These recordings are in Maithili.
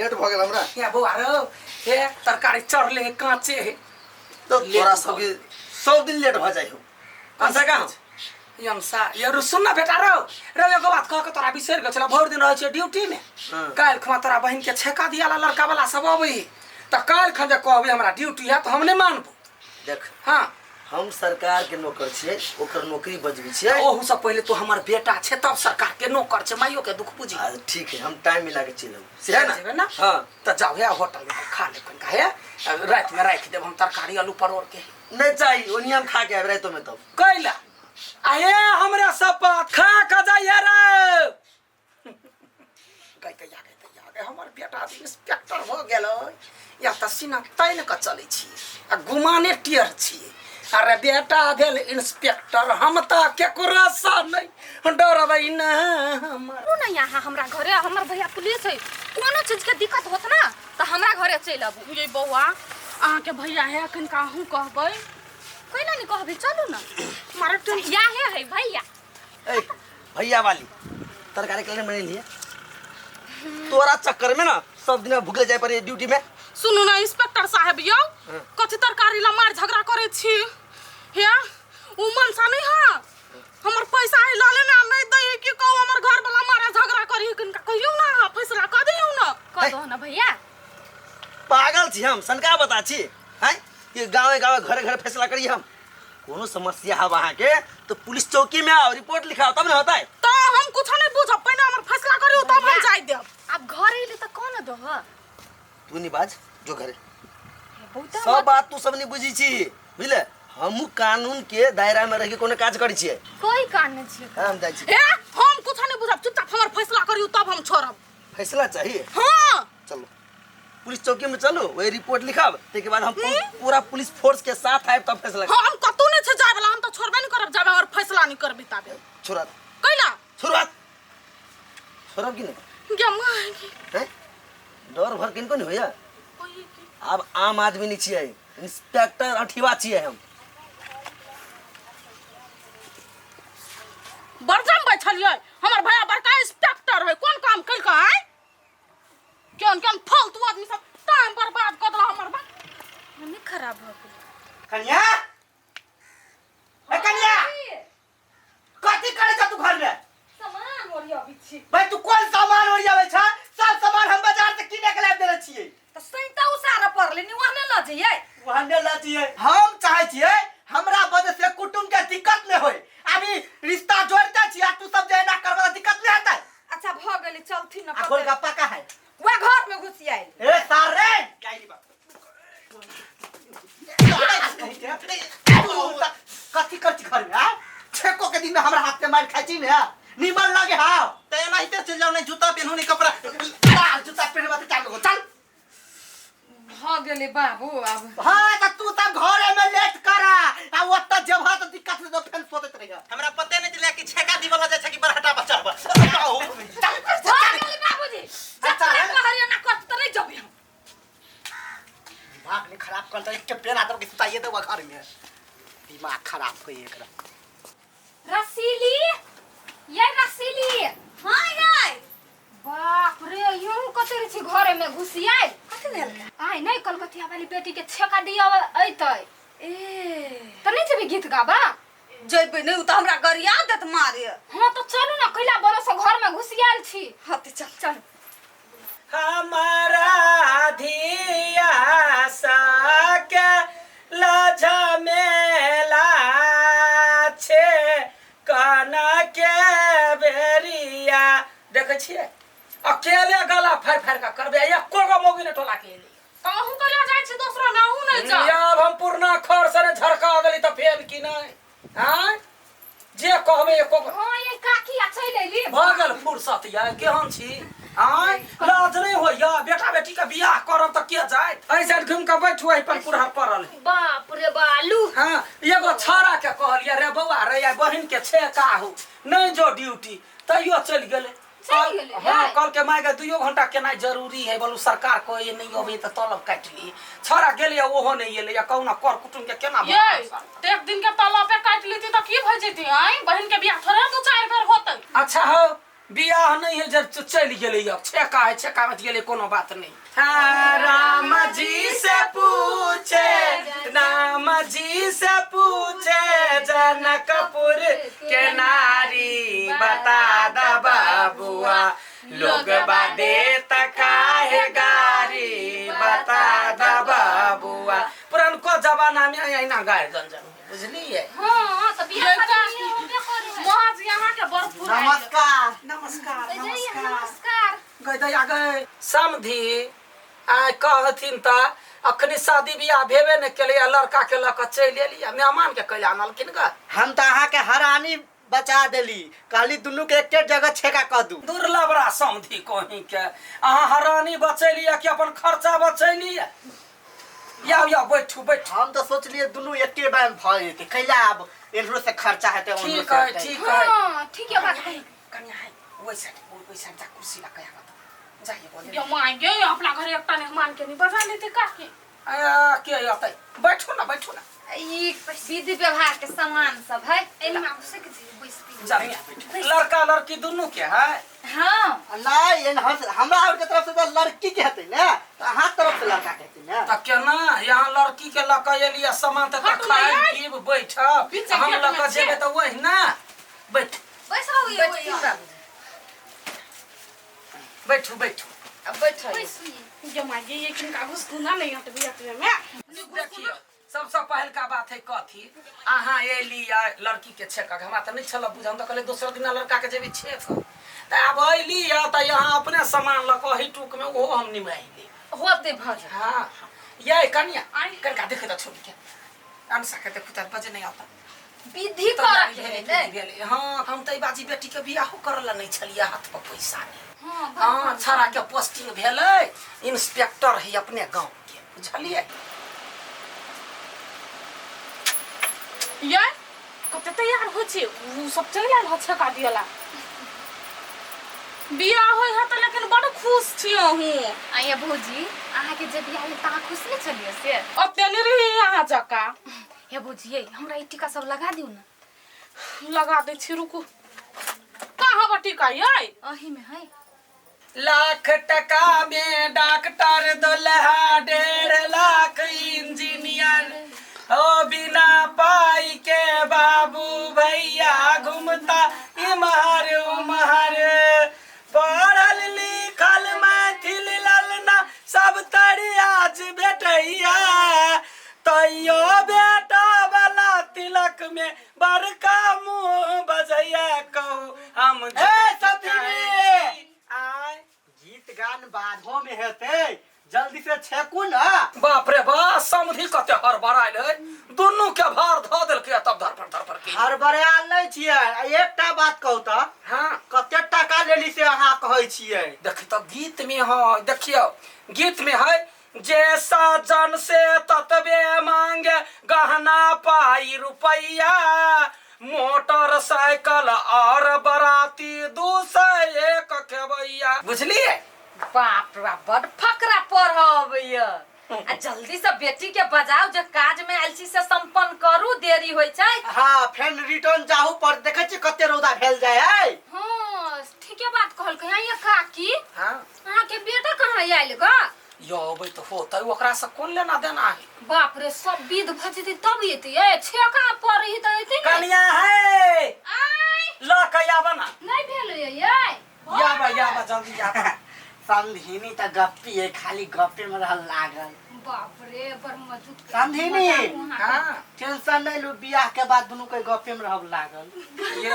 लेट भऽ गेल हमरा। हे बौआ रौ, हे तरकारी चढ़ले है, कांचे है। तो लेट तोरा भऽ सबके सब दिन लेट भऽ जाइ हो। अंशा कहाँ हो? यमसा ये सुन ना बेटा रौ, रौ एगो बात कह के तोरा बिसरि गेल छला, भरि दिन रहै छियै ड्यूटी में। हाँ। काल्हि खुमा तोरा बहिन के छेका दियाला लड़का वाला सब अबै है, तऽ काल्हि खन जे कहबै हमरा ड्यूटी है तऽ हम नहि मानबो। देख। हाँ। हम सरकार के नौकर छियै, ओकर नौकरी बजबै छियै। ओहू से पहिले तो हमर बेटा छै तब सरकार के नौकर छै, माइयो के दुख बुझी। आ, ठीक है, हम टाइम मिला के चलि आबू से है ना? जेबै ना? हाँ। तऽ जाउ हे होटल में खा लेब कनिका, हे राति में राखि देब हम तरकारी आलू परोड़ के। नहीं चाहिए, ओनिया हम खा के आबि रातिों में तब। कैला आ हे हमरा सब बात खा के जाइए रे। गई तैया गई तैया गई, हमर बेटा इंस्पेक्टर हो गेल या तऽ सीना तानि कऽ चलै छी आ गुमाने टेढ़ छी। अरे बेटा भेल इंस्पेक्टर, हम तऽ केकरो सँ नहि डरबै ना। हमर ना यहाँ हमरा घरे हमर भैया पुलिस है, कोनो चीज के दिक्कत होत ना तऽ हमरा घरे चलि आबू। ये बौआ अहाँके भैया है अखन का अहूँ कहबै? कैला नहीं कहबै, चलू ना। मारे टेंशन। या हे है भैया। ए भैया वाली तरकारी के बने लिए तोरा चक्कर में ना सब दिन भूखले जाए पड़े ड्यूटी में। सुनू ना इंस्पेक्टर साहब यौ, कथी तरकारी ला मार झगड़ा करे छी? हे उ मनसा नहीं हा, हमर पैसा है लले ना नहीं दई की कहू, हमर घर वाला मारे झगड़ा करी किनका कहियौ ना, अहाँ फैसला क दियौ ना। कह दो ना भैया। पागल छी हम, सनका बता छी हैं कि गाँवे गाँवे घरे घरे फैसला करी हम। कोनो समस्या हब अहाँ के तो पुलिस चौकी में आओ, रिपोर्ट लिखाओ तब ना होता है। तो हम कुछ नहीं बुझब, पहिने हमर फैसला करियौ तब हम जाय देब। अब घर अइले त कोन दह? तू नहीं बाज जो घरे। बहुत सब बात तू सब नहीं बुझी छी, बुझले? हमहू कानून के दायरा में रह के कोनो काज करै छियै। कोई कान नहीं छियै। हाँ, हम जाइ छी। ए हम कुछ नहीं बुझब, चुपचाप हमर फैसला करियौ तब हम छोड़ब। फैसला चाहिए? हाँ। चलो पुलिस चौकी में चलो, वही रिपोर्ट लिखब, ताहिके बाद हम पूरा पुलिस फोर्स के साथ आयब तब फैसला। हाँ, हम कतौ नहीं छे जाय वाला, हम तो छोड़बे नहीं करब जाबे और फैसला नहीं करबी ताबे। छोड़ा। कैला? छोड़ा। छोड़ब कि नहीं? गे माय। हैं? डर भर किनको नहीं होया? अब आम आदमी नहीं छियै, इंस्पेक्टर अठीवा छियै हम। बरजम बैठलियै, हमर भैया बड़का इंस्पेक्टर है, कोन काम केलकै आय? केहन केहन फालतू आदमी सब टाइम बर्बाद कऽ देला हमर बा। मम्मी खराब भऽ गेल। कन्या, ए कन्या, कथी करै छ तू घर में? सामान ओरियाबै छी। भाई तू कोन सामान ओरियाबै छ? सब सामान हम बाजार से किने के लाबि देले छियै। तऽ सैंता उसारऽ पड़लै नि, ओहने लऽ जइयै। ओहने लऽ जइयै। हम चाहै छियै हमरा वजह से कुटुम्ब के दिक्कत नहि होय। अभी रिश्ता जोड़ते छी आ तू सब जे एना करबऽ तऽ दिक्कत नहि हेतै। अच्छा भऽ गेलै, चलथिन ने। आ गोलगप्पा कहाँ है? वएह घर में घुसि आयल। ए सार रे, कथी कर छी घर में? आ छेको के दिन में हमरा हाथ से मार खाइ छी ने, निमन लगे। हाँ त एनाहिते चलि जाउ, नहि जूता पेन्हू नहि कपड़ा। चल, जूता पेन्हबा तऽ चल, चल। भऽ गेलै बाबू आब। हाँ तऽ तू सब घरे में लेट कर आ ओतऽ जेबह तऽ दिक्कत नहि, तऽ फेर सोचैत रहिह। हमरा पते नहि चललै कि छेका दिवला जाइ छै कि बरहटा बचाबऽ। भऽ गेलै बाबूजी, अच्छा, जतना कहलियै ना करत तऽ नहि जबै हम। दिमाग नहीं खराब कर दे, एक पेड़ आदम के सुताइए देबा घर में, दिमाग खराब होई एकरा। रसीली, ये रसीली। हाँ यार। बाप रे, यूं कते छी घरे में घुसी आयल? कथी भेल? आइ नहीं कलकतिया वाली बेटी के छेका दिया अइतै। ए त नहीं जेबी गीत गाबा? जेबै नहीं, उ त हमरा गरिया देत मारे। हाँ तो चलू ना, कैला बरस घर में घुसी आयल छी। हाँ त चल चल। हमारा धिया के लझमेला छे कना के बेरिया। देखै छियै अकेले गला फाड़ि फाड़ि कऽ करबै, एको गो मौगी ने टोला के एलै। तऽ अहूँ कहिया जाइ छी दोसरो में? अहूँ नहि जाउ। आब हम पुरना खर से झरका गेली तऽ फेर की नहि? आँय जे कहबै एको गो। हाँ ये काकी आ चलि एली। भऽ गेल फुर्सत। या केहन छी? आँय लाज नहि होइया? बेटा बेटी के बियाह करब तऽ के जायत? एहि साइड घुमि कऽ बैठू, एहि पर पुरहर पड़ल है। बाप रे बालू। हाँ एगो छौड़ा के कहलियै रे बौआ रे, आइ बहिन के छे काहू नहि जो ड्यूटी, तैयो चलि गेलै। चलि गेलै, हाँ, यार। कहलकै माय गे 2 घंटा केनाइ जरूरी है, बोलू सरकार कहै नहि अबै तऽ तलब काटि ली। छौड़ा गेलै ओहो नहि एलै, आ कहुना कर कुटुम के केना ये भरतै? तऽ एक दिन के तलबे काटि लेती तऽ की भऽ जेतै? आँय बहिन के बियाह थोड़े 2-4 बेर होतै। अच्छा हो, बियाह नहीं है जब चलि गेलै अब छेका है छेका में गेलै कोनो बात नहीं। हाँ, राम जी से पूछे, राम जी से पूछे जनकपुर के नारी, बता द बाबुआ लोग बादे तकाहे गारी, बता द बाबुआ। पुरनको जमाना में अहिना गारि गंजन, बुझलिए? हाँ त बियाह शादी होबे करे है। महज यहाँ के बड़ फुराइल। नमस्कार। नमस्कार। जाइए, नमस्कार। नमस्कार। गई दैया गई समधी आइ कहथिन त अखनी शादी बियाह भेबे ने केलै आ लड़का के लऽ कऽ चलि एली आ मेहमान के कैला आनलखिन ग। हम तऽ अहाँके हरानी बचा देली, कहली दुनू के एके जगह छेका कऽ दू। दुर्लभरा समधी कहीं के अहाँ हरानी बचैली कि अपन खर्चा बचैली? याउ याउ बैठू बैठू। हम तऽ सोचलिए दुनू एके बार भऽ जेतै, कैला आब एन्हरो से खर्चा हेतै ओन्हरो ठीक से है हेतै। ठीक है। हाँ ठीक है बात कही। कनिया है ओइ साइड ओइ साइड जा कुर्सी लगा आबऽ जाइए बोले। यो माय गे, अपना घरे एकटा मेहमान के नहीं बजा लेते काकी। आया के अतै, बैठू ना बैठू ना। ई विधि व्यवहार के सामान सब है। एहिमे घुसक जी बैसती। जा लड़का लड़की दुनू के है। हाँ नहीं एन्हर से हमरा और के तरफ से तऽ लड़की के हेतै ने, तऽ अहाँ तरफ से लड़का के हेतै ने। त केना यहाँ लड़की के लऽ कऽ एलियै सामान तऽ हटू खाय ना यार। पीब बैठब, बीच हम गेट लऽ में कऽ छै। जेबै तऽ वही ना। बैठ बैस रहू ये बैठथिन बाबूजी। बैठू बैठू। अब बैठो। ये माय गे, ये किनका घुसकुना नहीं हटबी अतबे में। देखियौ सबसँ पहिलका बात है कथी, अहाँ एली आ लड़की के छेकक, हमरा तऽ नहि छल बुझल, हम तऽ कहलियै दोसर दिना लड़का के जेबै छेक, तऽ आब अयली तऽ यहाँ अपने सामान लऽ कऽ एहि टूक में ओहो हम निमाहि लेब। होते भऽ जायत। हाँ ये कनिया कनिका देखै तऽ छोड़ी के अनसा के देखू तऽ बजे नहीं आता विधि करऽ के है ने। भेलै। हाँ हम तऽ बाजी बेटी के बियाहो करऽ लए नहीं छलियै, हाथ पर पैसा नहीं। हाँ हाँ छाड़ा के पोस्टिंग भेलै, इंस्पेक्टर है अपने गाँव के, बुझलियै? ये कते तैयार होइ छै उ सब चलि आयल ह छेका दियला। बियाह होइ ह तऽ लेकिन बड़ खुश छी अहूँ। आइए भौजी, अहाँके जे बियाह भेल तऽ अहाँ खुश नहि छलियै से? ओते नहि रही अहाँ जकाँ। हे भौजी ये हमरा ई टीका सब लगा दियौ ने। लगा दै छी रुकू। कहाँ बा टीका ये? अही में है। लाख टका में डॉक्टर दुल्हा, 1.5 लाख इंजीनियर, ओ बिना पाई के बाबू भैया घूमता इमहर उमहर, पढ़ल लिखल मैथिल ललना सब तरियाज भेटैया, तैयो बेटा वाला तिलक में बड़का मुँह बजैया। कहू हम ए समधिनी, आय गीत गान बाधो में हेतै, जल्दी से छेकू ना। बाप रे बा समधी कते हड़बड़ायल है, दुनू के भार धऽ देलकै तब धरफड़ धरफड़ के। हड़बड़ायल नहि छियै। आ एकटा बात कहू तऽ, हाँ कते टका लेली से अहाँ कहै छियै? देखी तऽ गीत में है, देखियौ गीत में है जे सजन से ततबे मांगे गहना पाई रुपैया, मोटरसाइकिल और बराती 201 खेबैया, बुझलिए? बाप रे बाप बड़ फकरा पढ़ अबैया। आ जल्दी से बेटी के बजाउ, जे काज में आयल छी से संपन्न करू, देरी होइ छै। हाँ फेन रिटर्न जाहू पर, देखै छियै कते रौदा भेल जाय है। हाँ ठीके बात कहलकै। हाँ ये काकी, हाँ अहाँके बेटा कहाँ आयल ग? यो अबै तऽ होतै, ओकरा से कोन लेना देना है? बाप रे सब विध भऽ जेतै तब एतै। ए छेका पड़ै तऽ एतै ने। कनिया है आय लऽ कऽ आबऽ ना। नहि भेलै ये। आबऽ आबऽ जल्दी आबऽ। समधिनी तऽ गप्पी है, खाली गप्पे में रहल लागल। बाप रे बड़ मजबूत। समधिनी हाँ टेंशन नहीं लू, बियाह के बाद दुनू के गप्पे में रहब लागल। ये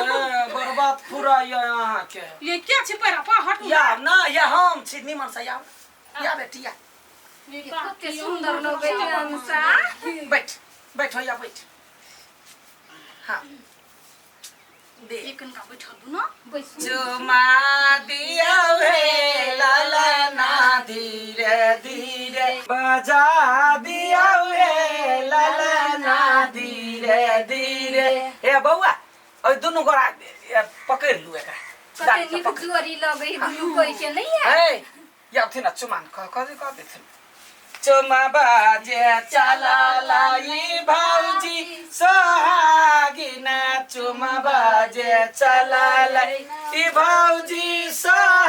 बर्बाद पूरा ये अहाँ के। ये क्या छी पैरा पा हटू। या ना या हम छी निमन से या या बेटी या। ये कते सुंदर लगै छै अंशा। बैठ बैठ या बैठ। हाँ दे ये कनका बैठल दू ना। बैसू। चुमा दिया हे लाला ना धीरे धीरे, बजा दिया हे लाला ना धीरे धीरे। हे बौआ ओइ दुनू गोरा पकड़ लू एकरा। कते नीक जोड़ी लगै दुनू कोइ के नहीं है। हे या ना चुमान कह कह दे कह देथिन। चुमा बाजे चला लाई भौजी सोहागिना, चुमा बाजे चला लाई कि भौजी सब।